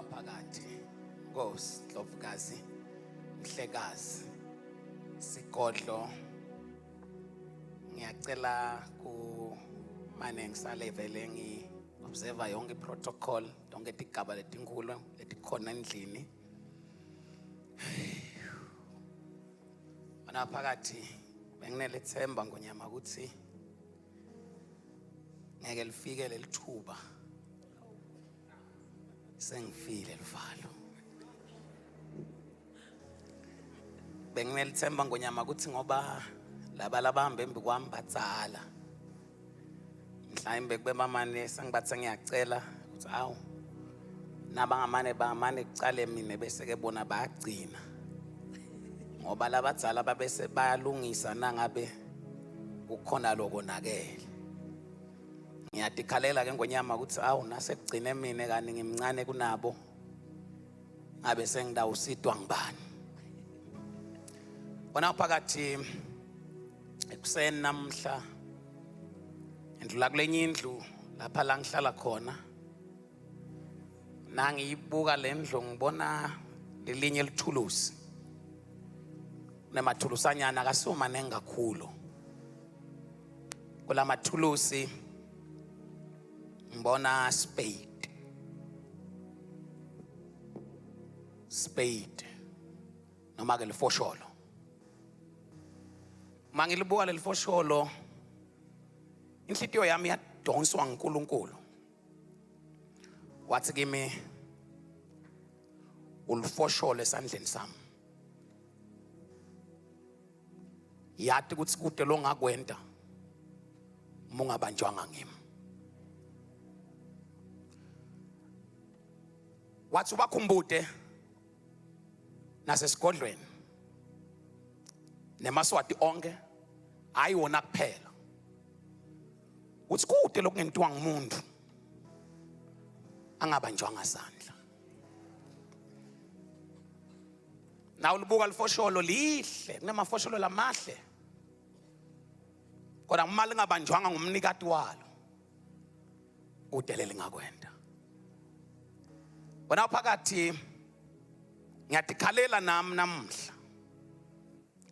Wena phakathi Nkosi Ndlovukazi Mhlekazi Sigodlo ngiyacela ku mane ngisale vele ngi observe yonke protocol tonke tigaba letinkulu letikhona endlini Wena phakathi benginelethemba ngonyama ukuthi ngeke lifike lelithuba sengifile luvalo benginelithemba ngonyama ukuthi ngoba laba labahamba embi kwami badzala mhlawumbe kube bamane sengibathe ngiyacela ukuthi awu nabangamane bamane kucale mina bese ke bona bayagcina ngoba labadzala babese bayalungisa nangabe kukhona lokonakele ngiyatikhalela ke ngonyama ukuthi awu nasekugcine mina kani ngimncane kunabo ngabe sengidawusitwa ngibani wona phakathi ekuseni namhla ngidlula kulenye indlu lapha la ngihlala khona nangiyibuka le ndlu ngibona lelinye lithulusi nemathulusi-anyana akasiwo maningi kakhulu kulamathulusi ngibona spade spade noma ke lifosholo uma ngilibuka lelifosholo inhlitiyo yami yadonswa nguNkulunkulu wathi kimi ulifosholo esandleni sami yati ukuthi kude longakwenta uma ungabanjwanga ngimi wathi ubakhumbude nasesigodlweni nemaswati onke hayi wona kuphela uthi kude lokungentiwa ngumuntu angabanjwanga sandla na ulibuka lifosholo lihle kunamafosholo lamahle kodwa uma lingabanjwanga ngumnikati walo kude lelingakwenda wena phakathi ngiyatikhalela nami namuhla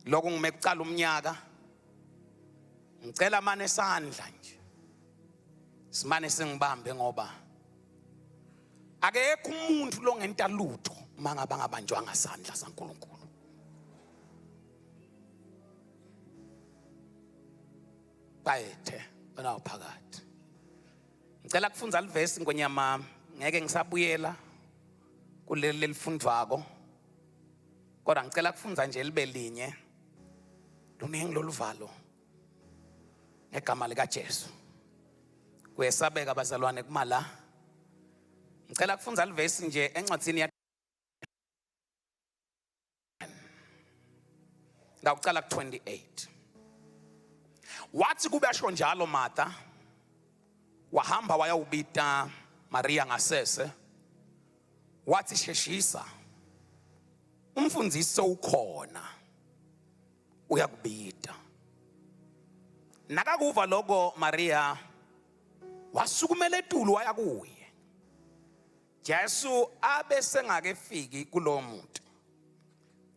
lokhu ngime kucala umnyaka ngicela mane isandla nje simane singibambe ngoba akekho umuntu longenta lutho uma ngabe angabanjwanga sandla saNkulunkulu bayethe wena uphakathi ngicela kufunza livesi ngonyama ngeke ngisabuyela kuleli lelifundvako kodwa ngicela kufunza nje libe linye luningi loluvalo ngegama likaJesu kuyesabeka bazalwane kumala ngicela kufunza livesi nje encwadini ya ngawucala ku-28 wathi kube asho njalo Martha wahamba wayawubita Maria ngasese wathi sheshisa umfundisi sewukhona uyakubita nakakuva lokho Maria wasukumela etulu waya kuye Jesu abe sengakefiki kulowo muntu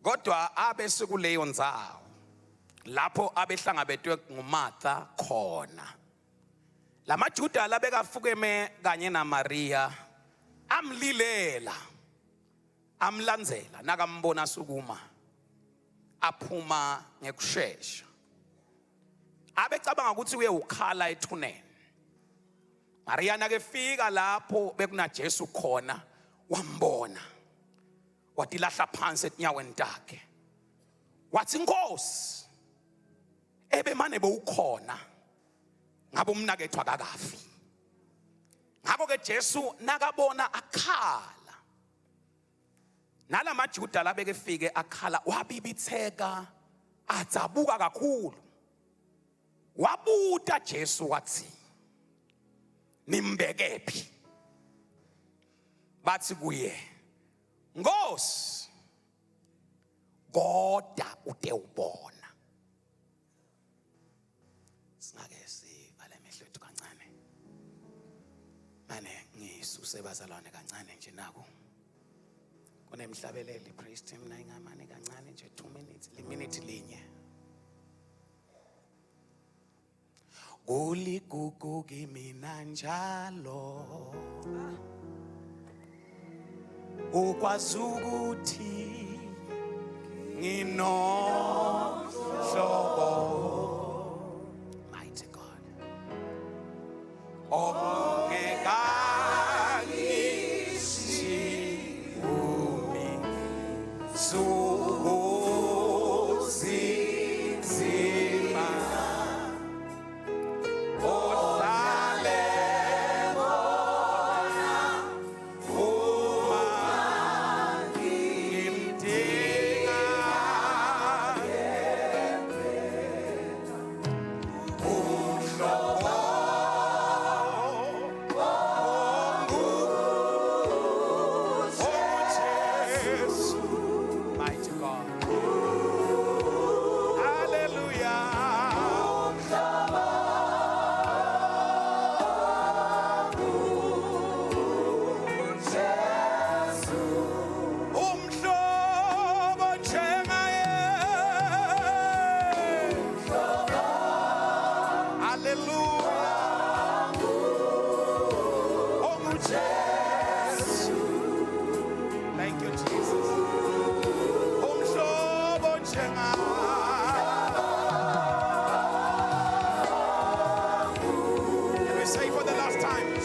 kodwa abe sekuleyo ndzawo lapho abehlangabetwe nguMartha khona lamaJuda labekafukeme kanye naMaria amlilela amlandzela nakambona sukuma aphuma ngekushesha abecabanga ukuthi uye ukhala ethuneni Maria nakefika lapho bekunaJesu khona wambona watilahla phansi etinyaweni takhe wathi Nkosi ebemane bowukhona ngabe umnakethu akakafi ngakho ke Jesu nakabona akhala nalamaJuda labekefike akhala wabibitheka adzabuka kakhulu wabuta Jesu wathi nimbekephi bathi kuye Nkosi koda ute ubona singake sivale amehlo ethu kancane mane ngisuse bazalwane kancane nje naku Unemhlabeleli praise team na ingamane kancane nje 2 minutes, liminute linye. Kuligugu kimina njalo ukwazi ukuthi nginomhlobo. Mighty God, ongekangishumi sukuzinzima ohlale khona uma ngimdinga. Umhlobo onguJesu. Mighty God. Hallelujah. Umhlobo njengaye. Hallelujah. OnguJesu. Thank you, Jesus. Umhlobo njengaye. Let me say for the last time.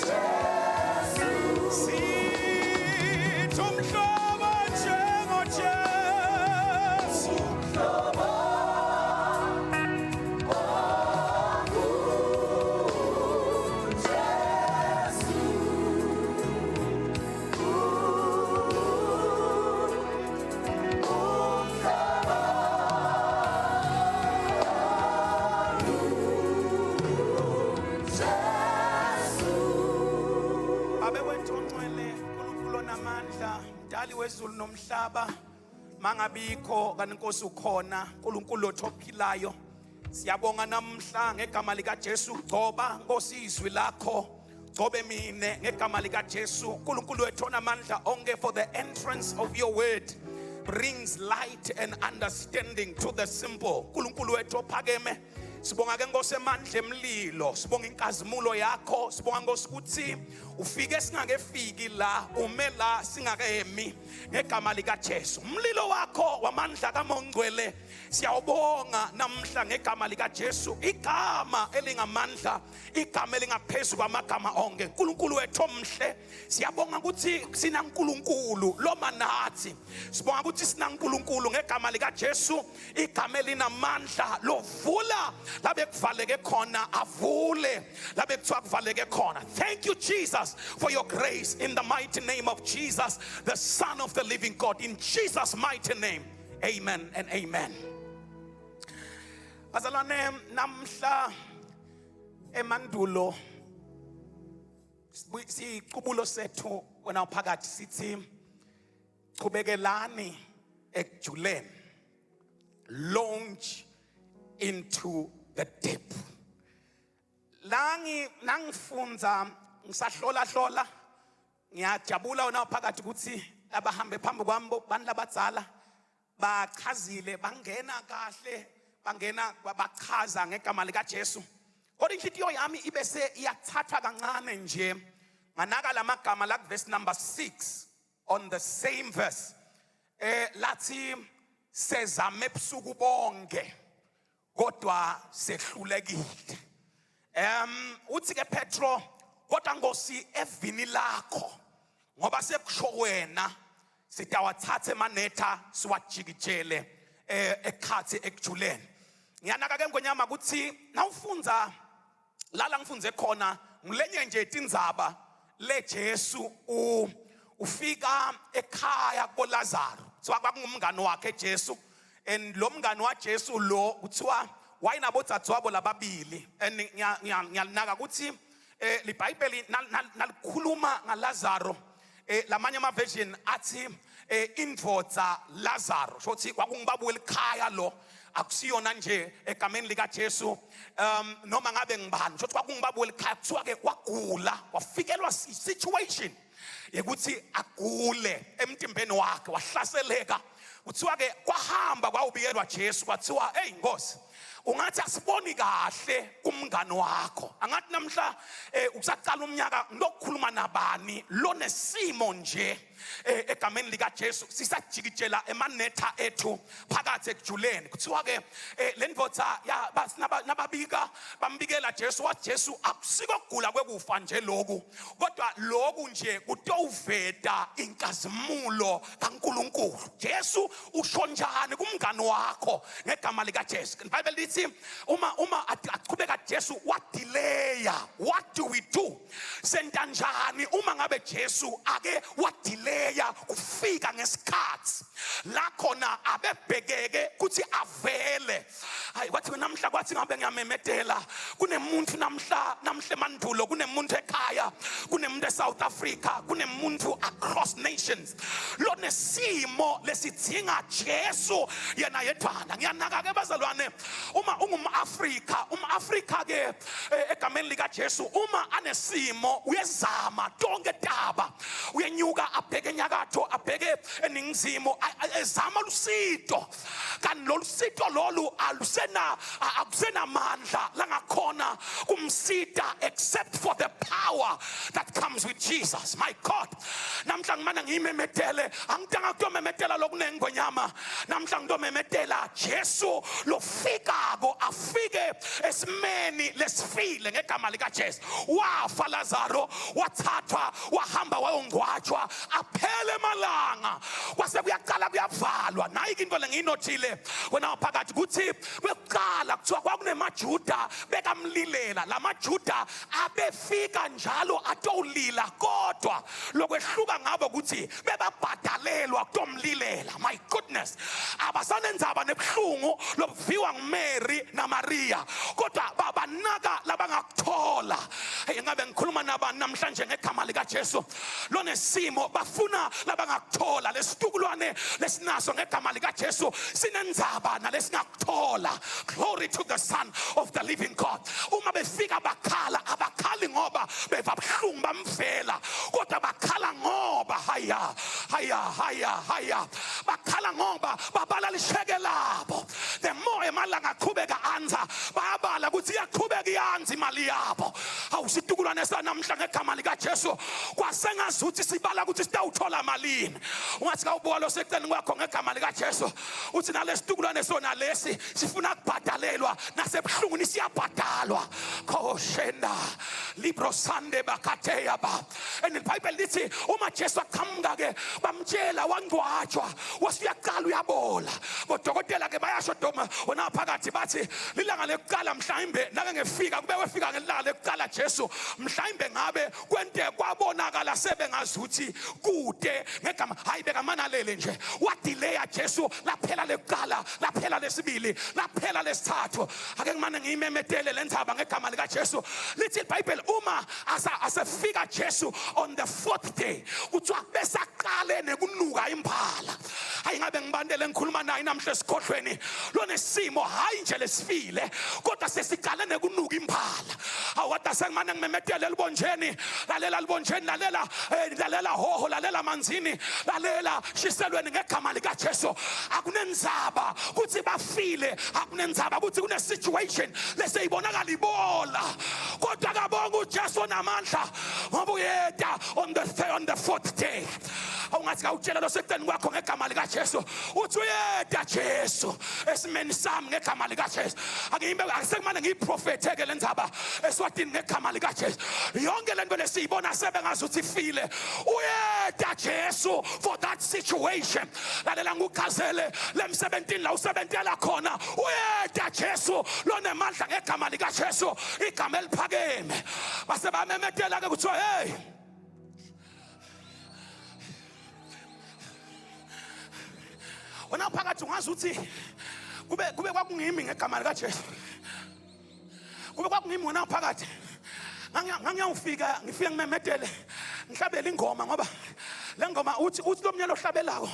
Sithi umhlobo njengoJesu. Babe wethu ongcwele, uNkulunkulu onamandla, mdali wezulu nomhlaba, mangabikho kanti Nkosi ukhona, uNkulunkulu wethu ophilayo. Siyabonga namhla ngegama lika Jesu gcoba Nkosi izwi lakho. Gcobe mine ngegama lika Jesu, uNkulunkulu wethu onamandla onke, for the entrance of your word brings light and understanding to the simple. uNkulunkulu wethu ophakeme, sibonga ke Nkosi emandla emlilo, sibonga inkazimulo yakho, sibonga Nkosi ukuthi ufike singakefiki la, ume la singakemi ngegama lika Jesu. Umlilo wakho wamandla kaMongcwele siyawubonga namhla ngegama lika Jesu, igama elingamandla, igama elingaphezulu kwamagama onke. uNkulunkulu wethu omhle, siyabonga ukuthi sinaNkulunkulu loma nathi. Sibonga ukuthi sinaNkulunkulu ngegama lika Jesu, igama elinamandla lovula labe kuvaleke khona, avule labe kuthiwa kuvaleke khona. Thank you, Jesus, for your grace, in the mighty name of Jesus, the Son of the living God. In Jesus' mighty name, amen and amen. Bazalwane, namhla emandulo sicubulo sethu wena uphakathi sithi chubekelani ekujuleni, launch into the deep. La nangifundza ngisahlola hlola, ngiyajabula wena phakathi ukuthi abahambe phambi kwami bantu labadzala bachazile, bangena kahle, bangena bachaza ngegama lika Jesu. Kodwa inhlitiyo yami ibese iyathathwa kancane nje, nganaka lamagama la verse number 6 on the same verse, lathi sezame ebusuku bonke kodwa sehlulekile. Uthi ke Petro, kodwa Nkosi, evini lakho, ngoba sekusho wena, sitawathatha emanetha siwajikijele ekhathi ekujuleni. Ngiyanaka ke ngonyama ukuthi nawufundza lala ngifunze khona ngilenye nje tindzaba le Jesu ufika ekhaya kubo Lazaro. Kuthiwa kwakungumngani wakhe Jesu, and lo mngani wa Jesu lo kuthiwa wayinabodzadzewabo lababili. And ngiyalinaka ukuthi liBhayibheli nalikhuluma ngaLazaro, lamanye ama version athi indvodza Lazaro, shothi kwakungibaba welikhaya lo. Akusiyona nje egameni lika Jesu, noma ngabe ngibani, nje kwakungibaba welikhaya, kuthiwa ke wagula, wafikelwa situation yekuthi agule emtimbeni wakhe, wahlaseleka. Kuthiwa ke kwahamba kwawubikelwa Jesu, kwathiwa, "Hey Nkosi, ungathi asiboni kahle kumngani wakho." Angathi namhla usaqala umnyaka ngilokukhuluma nabani lonesimo nje, egameni lika Jesu, sisajikijela emanetha ethu phakathi ekujuleni. Kuthiwa ke le ndvodza nababika bambikela Jesu, wathi Jesu, "Akusiko kugula kwekufa nje lokhu, kodwa lokhu nje kutowuveta inkazimulo kaNkuluNkulu." Jesu usho njani kumngani wakho ngegama lika Jesu? IBhayibheli lithi uma aqhubeka Jesu wadelaya. What do we do? Senta njani uma ngabe Jesu ake wadelaya kufika ngesikhathi la khona abebhekeke kuthi avele? Hayi, kwathi namhla, kwathi ngabe ngiyamemetela, kunemuntu namhla, namhla emandulo, kunemuntu ekhaya, kunemuntu eSouth Africa, kunemuntu across nations lonesimo lesidzinga Jesu yena yedwana. Ngiyanaka ke bazalwane, uma ungumAfrika, umAfrika ke, egameni lika Jesu, uma anesimo uyezama tonke taba, uyenyuka abheke enyakatho, abheke eningizimu, ezama lusito, kanti lolu sito lolu alusena, akusenamandla langakhona kumsita except for the power that comes with Jesus. My God, namhla ngimane ngiyimemetele, angidanga kuyomemetela lokunengi ngonyama, namhla ngitomemetela Jesu lofikako, afike esimeni lesifile ngegama lika Jesu. Wafa Lazaro, wathathwa, wahamba wayongcwatshwa, aphele emalanga, kwase kuyaqala kuyavalwa. Nayi into lengiyinothile wena phakathi, kuthi kwekuqala kuthiwa kwakunemajuda bekamlilela. Lamajuda abefika njalo atowulila, kodwa lokwehluka ngabo ukuthi bebabhadalelwa kutomlilela. My goodness, abasanenzaba nebuhlungu lobuviwa nguMary naMaria, kodwa babanaka labangakuthola. Hey, ngabe ngikhuluma nabani namhlanje ngegama lika Jesu lonesimo? Bafuna labangakuthola. Lesitukulwane lesinaso ngegama lika Jesu sinendzaba nalesingakuthola. Glory to the Son of the living God. Uma befika bakhala, abakhali ngoba beva buhlungu bamvela, kodwa bakhala ngoba, haya haya haya haya, bakhala ngoba babala lisheke labo. The more emalanga aqhubeka anza, bayabala ukuthi iyaqhubeka iyanza imali yabo. Awusitukulwane sanamhla ngegama lika Jesu, kwasengazuthi sibala ukuthi sitawuthola malini. Ungathi kawubuka lo seceleni kwakho ngegama lika Jesu, uthi nalesitukulwane sona lesi sifuna kubhadalelwa, nasebuhlungwini siyabhadalwa. Koshenda libro sande bakateya ba. And iBhayibheli lithi uma Jesu aqhamuka ke, bamtshela wangcwatshwa, wasuyaqala uyabola. Bodokotela ke bayasho doma wena phakathi, bathi lilanga lekuqala mhlawumbe nake ngefika, kube wefika ngelanga lekuqala Jesu, mhlawumbe ngabe kwente kwabonakala sebengazuthi kude ngegama. Hayi, bekamanalele nje, wadelaya Jesu, laphela lekuqala, laphela lesibili, laphela lesithathu. Ake ngimane ngiyimemetele le ndzaba ngegama lika Jesu. Lithi iBhayibheli uma asefika Jesu on the fourth day, kuthiwa besaqale nekunuka imphala. Hayi, ngabe ngibantele ngikhuluma naye namhla esikhohlweni lonesimo, hayi nje lesifile, kodwa sesiqale nekunuka imphala. Awada sengimane ngimemetele libonjeni, lalela libonjeni, lalela, lalela hoho, lalela manzini, lalela shiselweni ngegama lika Jesu. Akunenzaba kuthi bafile, akunenzaba kuthi kune situation leseyibonakala ibola, kodwa kabonga uJesu onamandla ngoba uyeta on the fourth day. Awungathi kawutshela lo seceleni kwakho ngegama lika Jesu, uthi uyeta Jesu esimeni sami ngegama lika Jesu. Angiyimbe, asekumane ngiyiprofethe ke lendzaba eSwatini ngegama lika Jesu. Yonke lento lesiyibona sebengazuthi ifile, uyeta Jesu for that situation. Lalela ngikuchazele, lemsebentini la usebentela khona, uyeta Jesu lonemandla ngegama lika Jesu, igama eliphakeme. Base bamemetela ke, kuthiwa, "Hey, wena phakathi, ungazi ukuthi kube kwakungimi ngegama lika Jesu, kube kwakungimi wena phakathi, ngangiyawufika ngifike ngimemetele, ngihlabele ingoma, ngoba le ngoma uthi lo mnyalo ohlabelako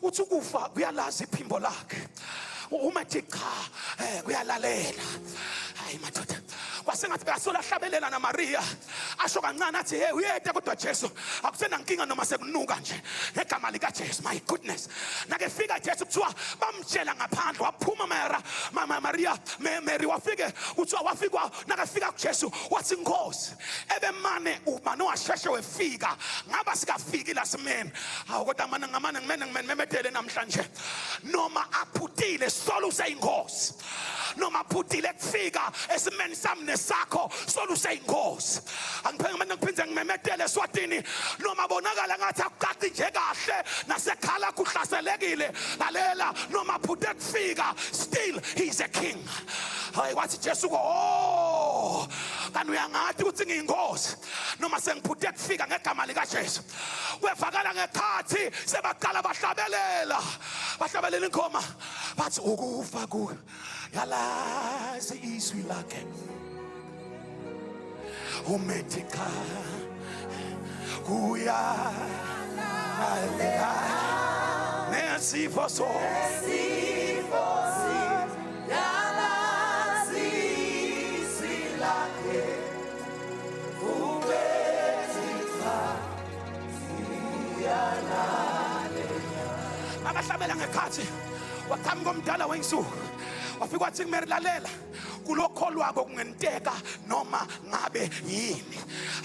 uthi ukufa kuyalazi iphimbo lakhe." Uma ethi cha, kuyalalela. Hayi madoda, kwasengathi bekasola ahlabelela naMaria, asho kancane athi hey, uyeta kodwa Jesu akusenankinga noma sekunuka nje ngegama likaJesu. My goodness, nake fika Jesu kuthiwa bamtshela ngaphandle, waphuma Mara, Mama Maria, Mary wafike, kuthiwa wafika, nakafika kuJesu wathi Nkosi, ebemane umane washeshe wefika, ngaba sikafiki lasimeni. Hawu kodwa mane ngamane ngimene ngimemedele namhlanje, noma aphutile solo useyinkosi, noma aphutile kufika esimeni sami nesakho solo useyinkosi. Angiphenge manje ngiphinde ngimemedele eSwatini, noma bonakala ngathi akucaci nje kahle nasekhala kuhlaselekile, lalela, noma aphute kufika, still he is a king. Hayi wathi Jesu ko, oh kanti uyangathi ukuthi ngiyinkosi noma sengiphute kufika ngegama likaJesu. Kwevakala ngekhathi sebaqala bahlabelela, bahlabelela ingoma bathi ukufa ku yalazi izwi lakhe, umethi cha kuya lalela nesifo so Nesifo siyalazi izwi lakhe, umethi cha siyalalela. Abahlabela ngekhathi waqhamuka omdala wensuku, wafika wathi kumele lalela, kulokholwako kungenteka noma ngabe yini.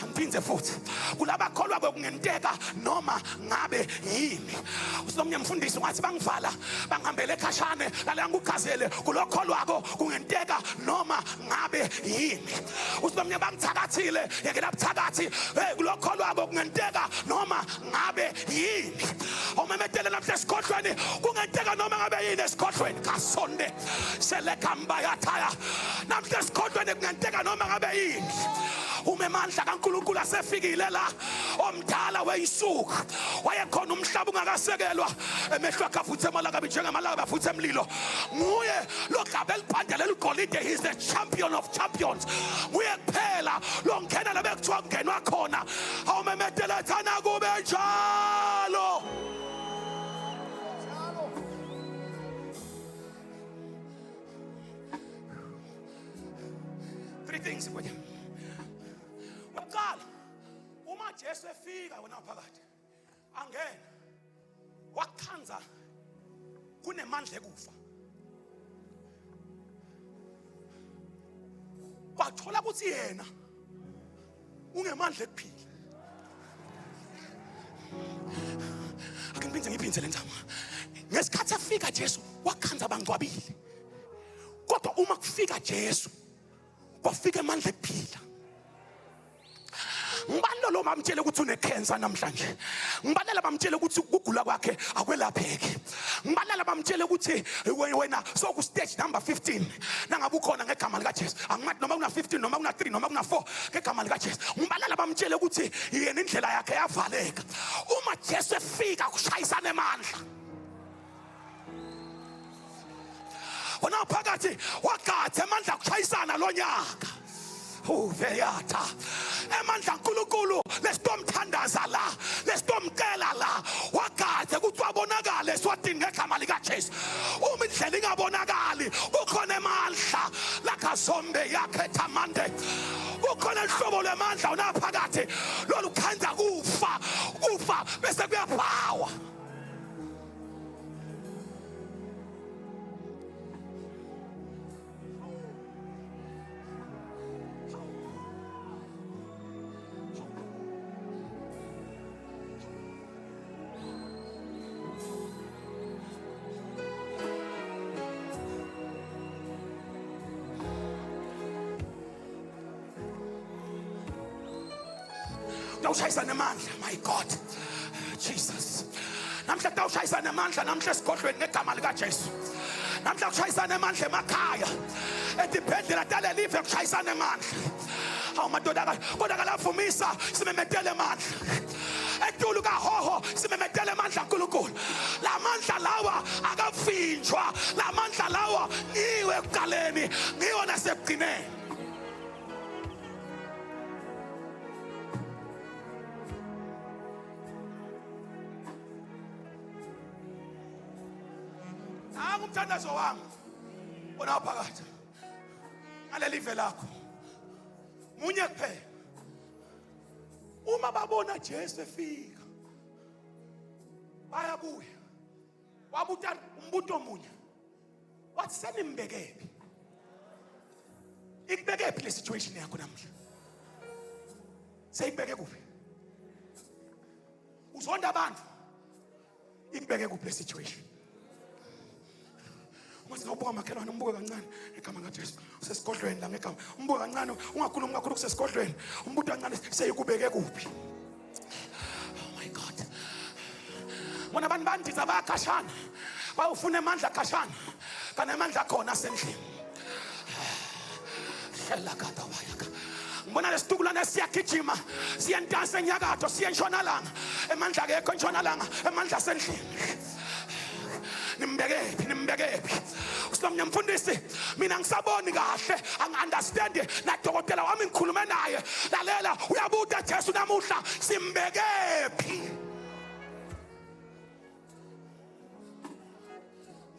Angiphinde futhi, kulabakholwako kungenteka noma ngabe yini. Usinomnye mfundisi ungathi bangivala bangihambele ekhashane, lalela ngikuchazele, kulokholwako kungenteka noma ngabe yini. Usinomnye bangithakathile, yekela buthakathi, hey, kulokholwako kungenteka noma ngabe yini. Awumemetele namhla esikhohlweni, kungenteka noma ngabe yini esikhohlweni. Kasonde selekambayathaya, namhla esikhohlweni kungenteka noma ngabe yini. Uma emandla kaNkulunkulu asefikile la, omdala weyisuku wayekhona umhlaba ungakasekelwa, emehlo akhe avuthe amalakabi njengamalakabi avuthe emlilo. Nguye logabe elibhande leligolide, he is the champion of champions. Nguye kuphela longena la bekuthiwa kungenwa khona. Awumemetele thana kube njalo. Three things kuye. Okokuqala, uma Jesu efika wena phakathi, angena wakhanza kunemandla ekufa, wathola ukuthi yena ungemandla ekuphila. Ake ngiphinde ngiphinde le ndaba. Ngesikhathi efika Jesu wakhanza abangcwabile, kodwa uma kufika Jesu kwafika amandla ekuphila. Ngibani lo bamtshele ukuthi une-cancer namhlanje? Ngibalela bamtshele ukuthi ukugula kwakhe akwelapheki. Ngibalela bamtshele ukuthi wena soku stage number 15. Nangabe ukhona ngegama likaJesu, angimathi noma kuna 15 noma kuna 3 noma kuna 4 ngegama likaJesu. Ngibalela bamtshele ukuthi yena indlela yakhe yavaleka. Uma Jesu efika kushayisana emandla. Wena phakathi wagatha amandla kushayisana lo nyaka. Uveyatha emandla kaNkulunkulu, lesitomthandaza la, lesitomcela la, wagathe ukuthi wabonakala eSwatini ngegama likaJesu. Uma indlela ingabonakali, kukhona emandla lakhazombe yakhetha mande, kukhona ihlobo lwemandla unaphakathi lolukhanza kufa, kufa bese kuyabhawa. Tawushayisana amandla, my God Jesus. Namhla tawushayisana amandla namhla esigodlweni ngegama likaJesu. Namhla kushayisana amandla emakhaya, etibhedlela talelive kushayisana amandla. Hawu madoda, kodwa kalavumisa simemetele amandla etulu kahoho, simemetele amandla kaNkulunkulu. La mandla lawa akavinjwa, la mandla lawa ngiwe ekuqaleni, ngiwo nasekugcineni. Nangu umthandazo wami. Ona phakathi ngalelive lakho munye kuphela. Uma babona Jesu efika bayabuya, wabuta umbuto munye, wathi senimbekephi? Ikubekephi le situation yakho namhla? Seyikubeke kuphi? Uzonda abantu, ikubeke kuphi le situation? Ungaze ngawubuka makhelwane, umbuke kancane ngegama kaJesu. Usesigodlweni la ngegama, umbuke kancane, ungakhulumi kakhulu, kusesigodlweni, umbuto kancane, seyikubeke kuphi? Oh my God, bona abantu bandiza bayakhashana, bayofuna amandla khashana, kanti amandla akhona asendlini. Hlelakadabayaka. Ngibona lesitukulwane siyagijima siyentansi enyakatho, siye entshonalanga, emandla akekho entshonalanga, emandla asendlini. Nimbekephi? Nimbekephi usilomnye mfundisi? Mina ngisaboni kahle, angi-understand, nadokotela wami ngikhulume naye. Lalela, uyabuta Jesu namuhla, simbekephi?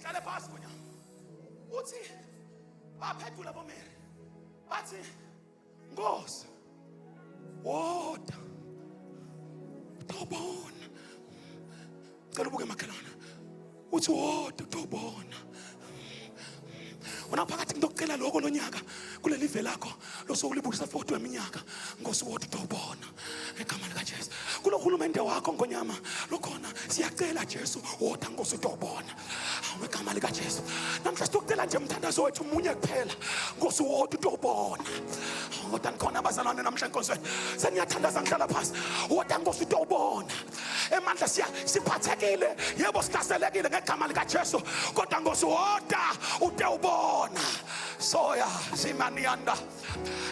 Hlale phasi kunya. Uthi baphendula boMary bathi, Nkosi, woda utobona. Cela ubuke makhelwane, uthi woda utobona. Wena phakathi, ngitokucela lokho lonyaka kuleli live lakho losokulibukisa 40 weminyaka. Nkosi, woda utobona ngegama likaJesu. Kulo hulumende wakho ngonyama lokhona, siyacela Jesu, woda Nkosi utobona ngegama likaJesu. Namhla sitokucela nje umthandazo wethu munye kuphela, Nkosi, woda utobona. Woda nikhona abazalwane namhla enkonzweni, seniyathandaza, ngihlala phasi. Woda Nkosi utobona. Emandla siya siphathekile, yebo sihlaselekile ngegama likaJesu, kodwa Nkosi woda ute ubona. Soya simanianda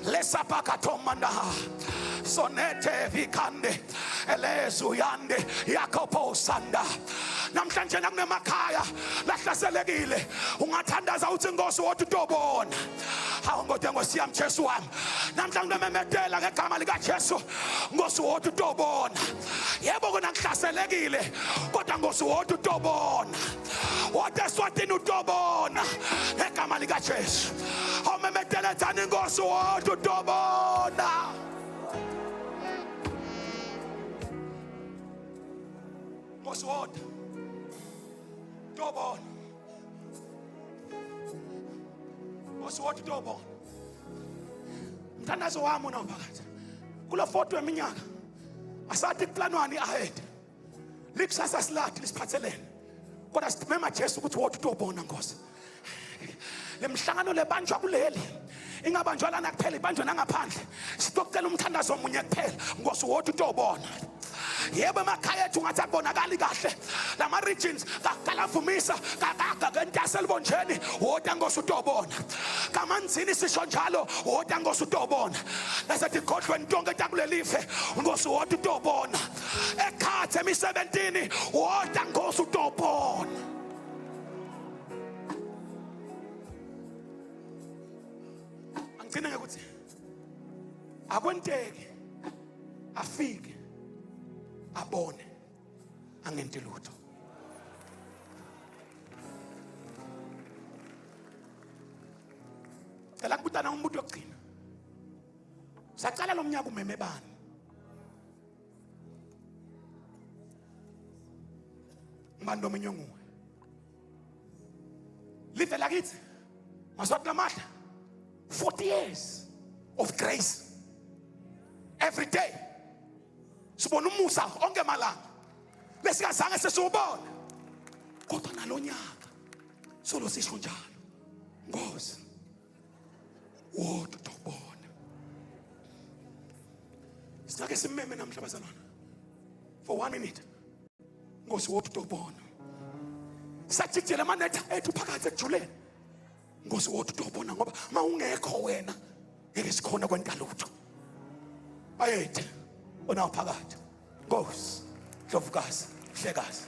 lesapakatomanda sonete vikande elezuyande yakopo sanda. Namhlanje nakunemakhaya lahlaselekile, ungathandaza uthi, Nkosi, wothi utobona. Hawu nkosi, Nkosi yami, Jesu wami, namhla nginememetela ngegama likaJesu, Nkosi wothi utobona. Yebo kona kuhlaselekile, kodwa Nkosi wothi utobona, wothi eSwatini utobona ngegama likaJesu. Awumemetelethani, Nkosi wothi utobona. Nkosi woda utobona. Nkosi woda utobona. Mthandazo wami unaphakathi kulo 40 weminyaka, asathi kuplanwani ahead, likusasa silathi lisiphathelene, kodwa simema Jesu ukuthi woda utobona. Nkosi, lemhlangano lebanjwa kuleli ingabanjwa lana kuphela, ibanjwe nangaphandle. Sitocela umthandazo munye kuphela, Nkosi woda utobona. Yebo, emakhaya ethu ngathi akubonakali kahle, lama regions kalavumisa kentaselibonjeni, woda Nkosi utobona. Kamanzini sisho njalo, woda Nkosi utobona. Nasetigodlweni tonke takulelive, Nkosi woda utobona. Ekhathe emisebentini, woda Nkosi utobona. Angigcine ngekuthi akwenteki afike abone angenti lutho. Cela kubutana umbuto wokugcina. Sacala lo mnyaka umeme bani? Ngibani lomunye nguwe? Live lakithi maswati lamahla, 40 years of grace every day, sibona umusa onke malanga besingazange sesiwubona, kodwa nalonyaka solo sisho njalo, Nkosi wodwa utobona. Singake simeme namhla bazalwana for one minute, Nkosi wodwa utobona. Sajijela amanetha ethu phakathi ekujuleni, Nkosi wodwa utobona, ngoba mawungekho wena ngeke sikhona kwenta lutho. Bayethe onawo phakathi, Nkosi, Ndlovukazi, Hlekazi.